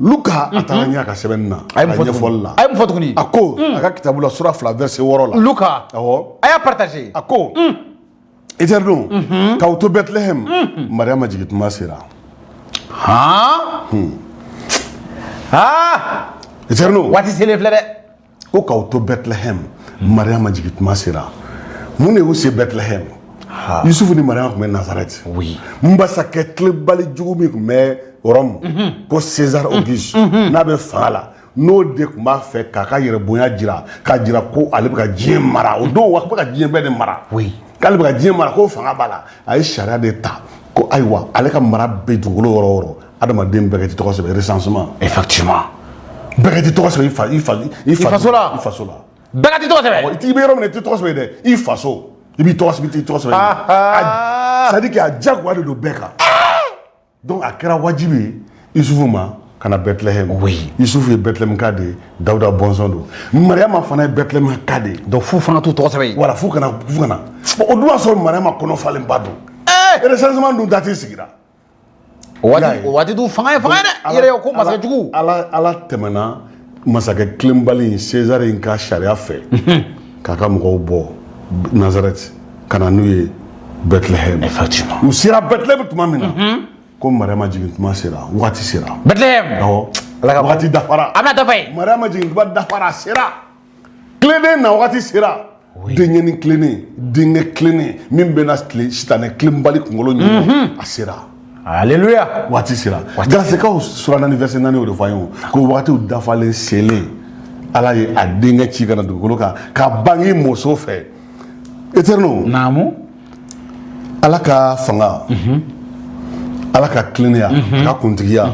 Luka, a taara ɲɛ a ka sɛbɛnni na, A ye mun a fɔ ɲɛfɔli tuguni? la. A ye mun fɔ tuguni? A ko a ka kitabu la, sura 2, verset 6 la. Luka. Awɔ. A y'a partagé. A ko, Éternel, k'aw to Bethléem, Mariama jigin tuma sera. Han. Aa. Éternel, Waati selen filɛ dɛ. ko k'aw to Bethléem, Mariama jigin tuma sera. Mun de y'u se Bethléem? Yusufu ni Mariama tun bɛ Nazareth. Oui. Masakɛ tilebali jugu min tun bɛ Rome, ko César Auguste, n'a bɛ fanga la, n'o de tun b'a fɛ k'a ka yɛrɛbonya jira, k'a jira ko ale bɛ ka diɲɛ mara o don, wa bɛ ka diɲɛ bɛɛ de mara. Oui. K'ale bɛ ka diɲɛ mara, ko fanga b'a la. A ye sariya de ta ko ayiwa, ale ka mara bɛ dugukolo yɔrɔ o yɔrɔ, adamaden bɛɛ ka t'i tɔgɔ sɛbɛn, recensement. Effectivement. Bɛɛ ka t'i tɔgɔ sɛbɛn i fa i fa i faso la. I faso la. Bɛɛ ka t'i tɔgɔ sɛbɛn. I t'i bɛ yɔrɔ min na, i t'i tɔgɔ sɛbɛn dɛ, i faso, i b'i tɔgɔ sɛbɛn, i t'i tɔgɔ sɛbɛn. Ah. C'est à dire que a diyagoya de don bɛɛ kan. Donc a kɛra wajibi ye Yusufu ma ka na Bethléem. Oui. Yusufu ye Bethléem ka de ye, Dawuda bɔnsɔn don. Mariama fana ye Bethléem ka de ye. Donc fu fana t'u tɔgɔ sɛbɛn yen. Voilà, f'u kana, f'u kana. Bon, o dun b'a sɔrɔ Mariama kɔnɔ falenba don. Recensement dun date sigira. O Y'a waati ye. o waati dun fanga ye fanga ye dɛ. I yɛrɛ ye ko masakɛ jugu. Ala tɛmɛna masakɛ tilenbali in, César in ka sariya fɛ, k'a ka mɔgɔw bɔ Nazareth ka na n'u ye Bethléem. Effectivement. U sera Bethléem tuma min na, ko Mariama jigin tuma sera, waati sera. Bethléem. Awɔ. Ala ka Waati dafara. A bɛna dafa yen. Mariama jigin tuma dafara, a sera. Tilennen na waati sera. Denkɛnin tilennen, denkɛ tilennen min bɛna tile sitanɛ tilenbali kunkolo ɲini, a sera. Alléluia. Waati sera. Galasikaw sura 4, verset 4, o de fɔ an ye o ko wagatiw dafalen selen, Ala ye a denkɛ ci ka na dugukolo kan ka bange muso fɛ. Éternel, Naamu. Ala ka fanga, Ala ka tilennenya, a ka kuntigiya,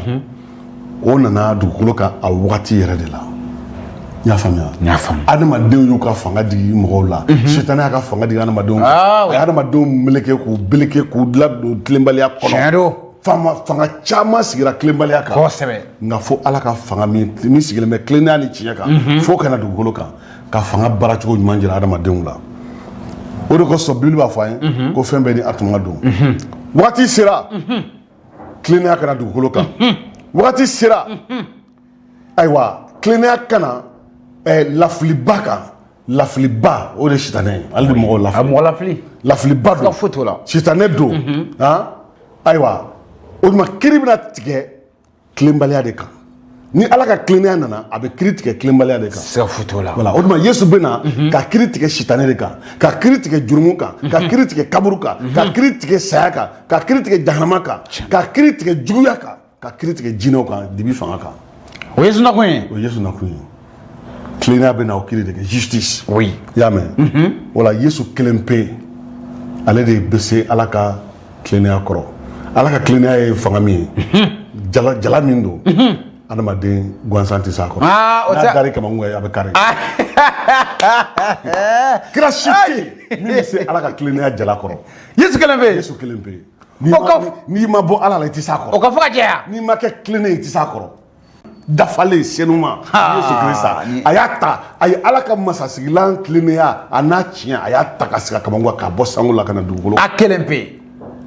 o nana dugukolo kan a wagati yɛrɛ de la. I y'a faamuya? N y'a faamu. Adamadenw y'u ka fanga digi mɔgɔw la, sitanɛ y'a ka fanga digi adamadenw kan. Ah, A ye adamadenw meleke k'u beleke k'u ladon tilenbaliya kɔnɔ. Tiɲɛ don. Fama fanga caman sigira tilenbaliya kan. Kosɛbɛ. Nka fo Ala ka fanga min sigilen bɛ tilennenya ni tiɲɛ kan, fo ka na dugukolo kan ka fanga baaracogo ɲuman jira adamadenw la. O de kosɔn Bibili b'a fɔ an ye ko fɛn bɛɛ ni a tuma don. Wagati sera tilennenya ka na dugukolo kan. Wagati sera, ayiwa, tilennenya ka na lafiliba kan. Lafiliba, o de ye sitanɛ ye, ale de bɛ mɔgɔw A lafili. mɔgɔ lafili. Lafiliba don. Siga foyi t'o la. Sitanɛ don. Han, ayiwa, o tuma kiiri bɛna tigɛ tilenbaliya de kan. Ni Ala ka tilennenya nana, a bɛ kiiri tigɛ tilenbaliya de kan. Siga foyi t'o la. Voilà, o tuma Yesu bɛ na ka kiiri tigɛ sitanɛ de kan, ka kiiri tigɛ jurumu kan, ka kiiri tigɛ kaburu kan, ka kiiri tigɛ saya kan, ka kiiri tigɛ jahanama kan, ka kiiri tigɛ juguya kan, ka kiiri tigɛ jinɛw kan, dibi fanga kan. O ye Yesu nakun ye. O ye Yesu nakun ye. Tilennenya bɛ na o kiiri de kɛ, justice. Oui. I y'a mɛn? Wala Yesu kelen pe, ale de bɛ se Ala ka tilennenya kɔrɔ. Ala ka tilennenya ye fanga min ye, jala jala min don, adamaden gansan tɛ s'a kɔrɔ. Ah, o n'a tɛ- dar'i kamakun kan, a bɛ kari. Kira si tɛ yen min bɛ se Ala ka tilennenya jala kɔrɔ. Yesu kelen pe. Yesu kelen pe. N'i O ma ka- n'i ma bɔ Ala la, i tɛ s'a O kɔrɔ. ka fɔ ka jɛya. N'i ma kɛ tilennen ye, i tɛ s'a kɔrɔ. Dafalen senuma, Yesu Kirisa, a y'a ta, a ye Ala ka masasigilan tilennenya a n'a tiɲɛ, a y'a ta ka sigi a kamakun kan, k'a bɔ sango la ka na dugukolo. A kelen pe.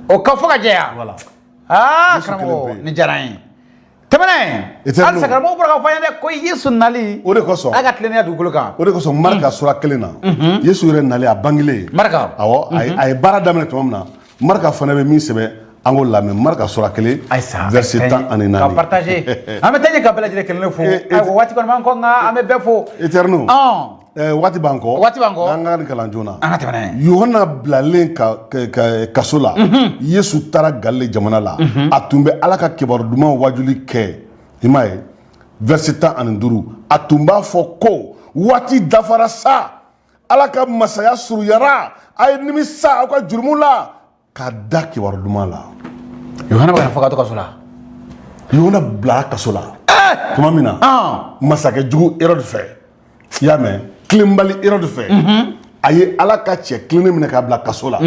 O ka fɔ ka jɛya. Voilà. Aa, Yesu kelen karamɔgɔ, pe yen. Nin diyara n ye. Tɛmɛnɛ. Éternel. Halisa karamɔgɔ bɔra k'a fɔ an ye dɛ ko Yesu nali O de kosɔn, a ka tilennenya dugukolo kan. O de kosɔn, Marika sura 1 na, Yesu yɛrɛ nalen, a bangelen. Marika. Awɔ, a ye baara daminɛ tuma min na, Marika fana bɛ min sɛbɛn, an k'o lamɛn. Marika sura 1, Ayisa, verset 14. Ka partager. An bɛ taa ɲɛ ka bɛɛ lajɛlen kelen fo. Ayiwa, waati kɔni b'an kɔ, nka an bɛ bɛɛ fo. Éternel. Ɔn. Waati b'an kɔ. Waati b'an kɔ. An ka nin kalan joona. An ka tɛmɛ n'a ye. Yohana bilalen ka kaso la, Yesu taara Galile jamana la. A tun bɛ Ala ka kibaru duman wajuli kɛ. I m'a ye, verset 15, a tun b'a fɔ ko waati dafara sa, Ala ka masaya surunyara, a ye nimisa aw ka jurumu la ka da kibaru duman la. Yohana bɛ ka fɔ ka to kaso la. Yohana bilara kaso la tuma min na, masakɛ jugu Herode fɛ, i y'a mɛn, tilenbali Herode fɛ, a ye Ala ka cɛ tilennen minɛ k'a bila kaso la.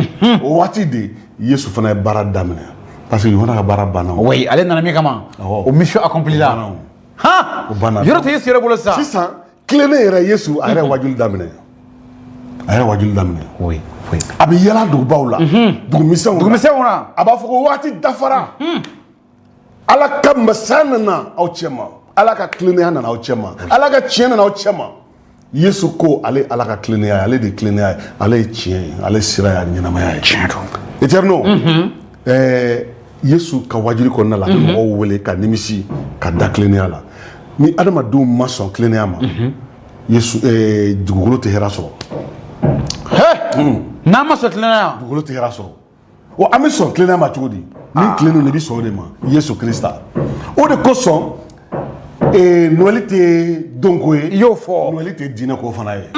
O waati de, Yesu fana ye baara daminɛ, parce que Yohana ka baara banna o. Oui, ale nana min kama, Awɔ. o mission accomplie la. O banna o. Han. O banna. Yɔrɔ tɛ Yesu yɛrɛ bolo sisan. Sisan, tilennen yɛrɛ Yesu, a yɛrɛ ye wajuli daminɛ, a yɛrɛ ye wajuli daminɛ. Oui oui. A bɛ yala dugubaw la, dugumisɛnw la. Dugumisɛnw na. A b'a fɔ ko waati dafara, Ala ka masaya nana aw cɛ ma, Ala ka tilennenya nana aw cɛ ma, Ala ka tiɲɛ nana aw cɛ ma. Yesu ko ale Ala ka tilennenya ye, ale de ye tilennenya ye, ale ye tiɲɛ ye, ale sira ye, a ɲɛnamaya ye. Tiɲɛ don. Éternel, Yesu ka wajuli kɔnɔna la, a bɛ mɔgɔw wele ka nimisi ka da tilennenya la. Ni adamadenw ma sɔn tilennenya ma, Yesu, dugukolo tɛ hɛrɛ sɔrɔ. He! N'an ma sɔn tilennenya. Dugukolo tɛ hɛrɛ sɔrɔ. Wa an bɛ sɔn tilennenya ma cogo di? Ni tilennen don, i bɛ sɔn o de ma, Yesu Krista. O de kosɔn, Noël tɛ donko ye. I y'o fɔ. Noël tɛ diinɛ ko fana ye.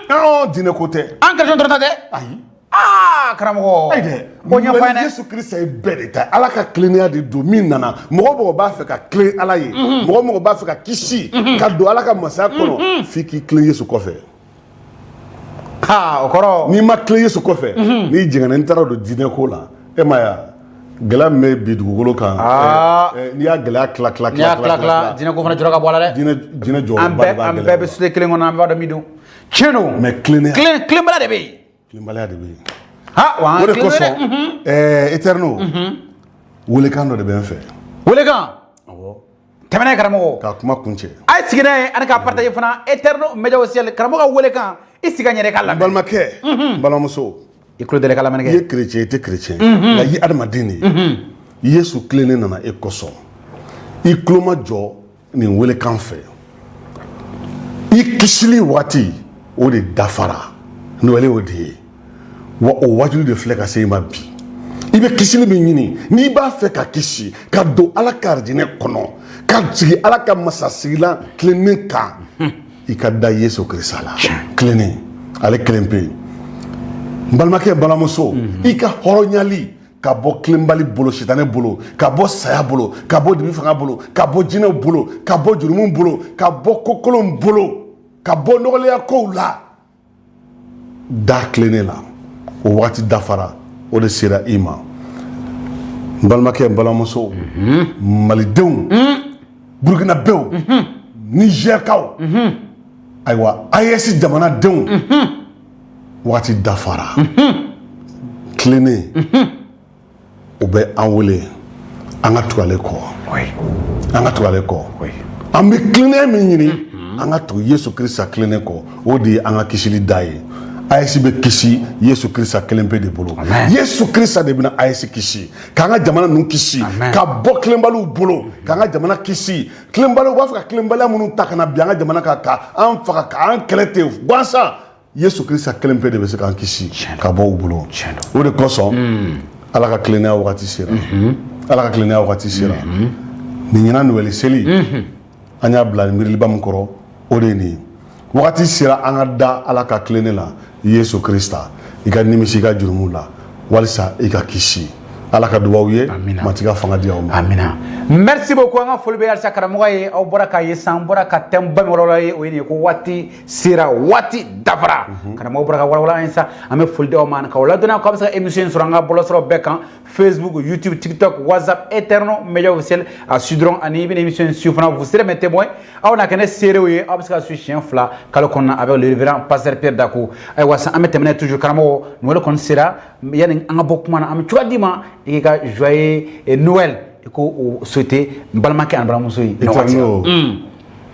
Non, diinɛ ko tɛ. An chrétien dɔrɔn ta tɛ. Ayi. Aa, karamɔgɔ. Ayi dɛ. O ɲɛfɔ an ye dɛ. Yesu Krista ye bɛɛ de ta ye. Ala ka tilennenya de don min nana. Mɔgɔ o mɔgɔ b'a fɛ ka tilen Ala ye, mɔgɔ o mɔgɔ b'a fɛ ka kisi ka don Ala ka masaya kɔnɔ, f'i k'i tilen Yesu kɔfɛ. Ha, o kɔrɔ. N'i ma tilen Yesu kɔfɛ, n'i jiginna, n'i taara don diinɛ ko la, e ma ye wa, gɛlɛya min bɛ bi dugukolo kan, Aa. n'i y'a gɛlɛya tila tila N'i y'a tila tila tila, diinɛ ko fana jɔrɔ ka bɔ a la dɛ. Diinɛ An jɔyɔrɔba de bɛɛ b'a an gɛlɛya bɛɛ bɛ la. sule kelen kɔnɔ, an b'a dɔn min don. Tiɲɛ don. Mais tilennenya. Tilen tilenbaliya de bɛ yen. Tilenbaliya de bɛ yen. Ha, wa an O de tilen dɛ. kosɔn, Éternel, welekan dɔ de bɛ n fɛ. Welekan. Awɔ. Tɛmɛ n'a ye, karamɔgɔ. Ka kuma kun cɛ. A ye sigi n'a ye ani k'a partager fana, Éternel Média Officiel. Karamɔgɔ ka welekan, i sigi ka ɲɛ dɛ k'a N lamɛn. balimakɛ, n balimamuso, I tulo deli k'a lamɛnni i ye kɛ. chrétien, i tɛ chrétien, nka i ye adamaden de ye. Yesu tilennen nana e kosɔn. I tulo ma jɔ nin welekan fɛ. I kisili waati o de dafara. Noël o de ye wa, o wajuli de filɛ ka se i ma bi. I bɛ kisili min ɲini, n'i b'a fɛ ka kisi ka don Ala ka arijinɛ kɔnɔ, ka sigi Ala ka masasigilan tilennen kan, i ka da Yesu Kirisa la, tilennen, ale kelen pe yen. N balimakɛ, n balimamuso, i ka hɔrɔnyali ka bɔ tilenbali bolo, sitanɛ bolo, ka bɔ saya bolo, ka bɔ dibi fanga bolo, ka bɔ jinɛw bolo, ka bɔ jurumu bolo, ka bɔ kokolonw bolo, ka bɔ nɔgɔlenya kow la, da tilennen la, o wagati dafara, o de sera i ma. N balimakɛ, n balimamuso, malidenw, burukinabew, nizɛrikaw, ayiwa, AES jamanadenw, wagati dafara. Tilennen o bɛ an wele an ka tugu ale kɔ. An ka tugu ale kɔ. An bɛ tilennenya min ɲini, an ka tugu Yesu Kirisa tilennen kɔ, o de ye an ka kisili da ye. AES bɛ kisi Yesu Kirisa kelen pe de bolo. Yesu Kirisa de bɛna AES kisi, k'an ka jamana ninnu kisi ka bɔ tilenbaliw bolo, k'an ka jamana kisi tilenbaliw b'a fɛ ka tilenbaliya minnu ta ka na bi an ka jamana kan, ka an faga, k'an kɛlɛ ten gansan. Yesu Kirisa kelen pe de bɛ se k'an kisi ka bɔ u bolo. O de kosɔn, Ala ka tilennenya wagati sera, Ala ka tilennenya wagati sera. Nin ɲinan Noël seli, an y'a bila miiriliba min kɔrɔ, o de ye nin ye. Wagati sera an ka da Ala ka tilennen la, Yesu Krista. I ka nimisi i ka jurumu la walisa i ka kisi. Ala ka dugawu ye. Amina. Matigi ka fanga di aw ma. Amina, merci beaucoup. An ka foli bɛ halisa karamɔgɔ ye. Aw bɔra k'a ye sisan, an bɔra ka thème ba min walawala ye, o ye nin ye ko waati sera, waati dafara. Karamɔgɔ bɔra ka walawala an ye sisan. An bɛ foli di aw ma k'aw ladɔnniya k'aw bɛ se ka émission in sɔrɔ an ka bɔlɔlɔsiraw bɛɛ kan: Facebook, YouTube, TikTok, WhatsApp, Eterno Media Officiel. A su dɔrɔn ani i bɛna émission in suivre fana, vous serez mes témoins, aw na kɛ ne seerew ye. Aw bɛ se ka su siɲɛ 2 kalo kɔnɔna avec le révérend pasteur Pierre Dako. Ayiwa sisan, an bɛ tɛmɛ n'a ye toujours. Karamɔgɔ, Noël kɔni sera. Yanni an ka bɔ kuma na, an bɛ cogoya d'i ma i. I k'i ka joyeux Noël, i k'o o souhaiter n balimakɛ ani balimamuso ye nin waati la. Éternel,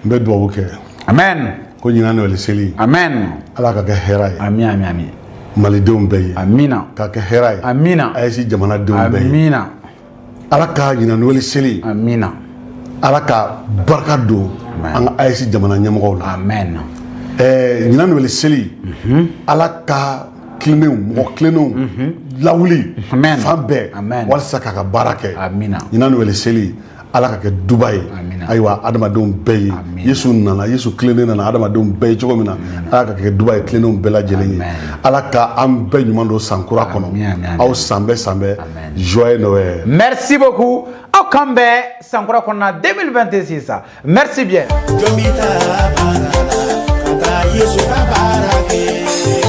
n bɛ dugawu kɛ Amen. ko ɲinan Noël seli, Amen. Ala ka kɛ hɛrɛ ye Ami, ami, ami. Malidenw bɛɛ ye, Amina. ka kɛ hɛrɛ ye Amina. AES jamanadenw bɛɛ ye. Amina. Ala ka ɲinan Noël seli, Amina. Ala ka barika don an ka AES jamana ɲɛmɔgɔw la. Amen. Ɲinan Noël seli, Ala ka tilennenw, mɔgɔ tilennenw lawuli Amen. fan bɛɛ Amen. walasa k'a ka baara kɛ. Amina. Ɲinan Noël seli, Ala ka kɛ duba ye Amina. ayiwa adamadenw bɛɛ ye. Amina. Yesu nana, Yesu tilennen nana adamadenw bɛɛ ye cogo min na, Ala ka kɛ duba ye tilennenw bɛɛ lajɛlen ye. Amen. Ala ka an bɛɛ ɲuman don san kura kɔnɔ. Amin, amin, amin. Aw san bɛɛ, san bɛɛ. Amen. Joyeux Noël. Merci beaucoup. Aw k'an bɛn sankura kɔnɔna 2026. Merci bien. Jɔn bɛ taa baara la ka taa Yesu ka baara kɛ.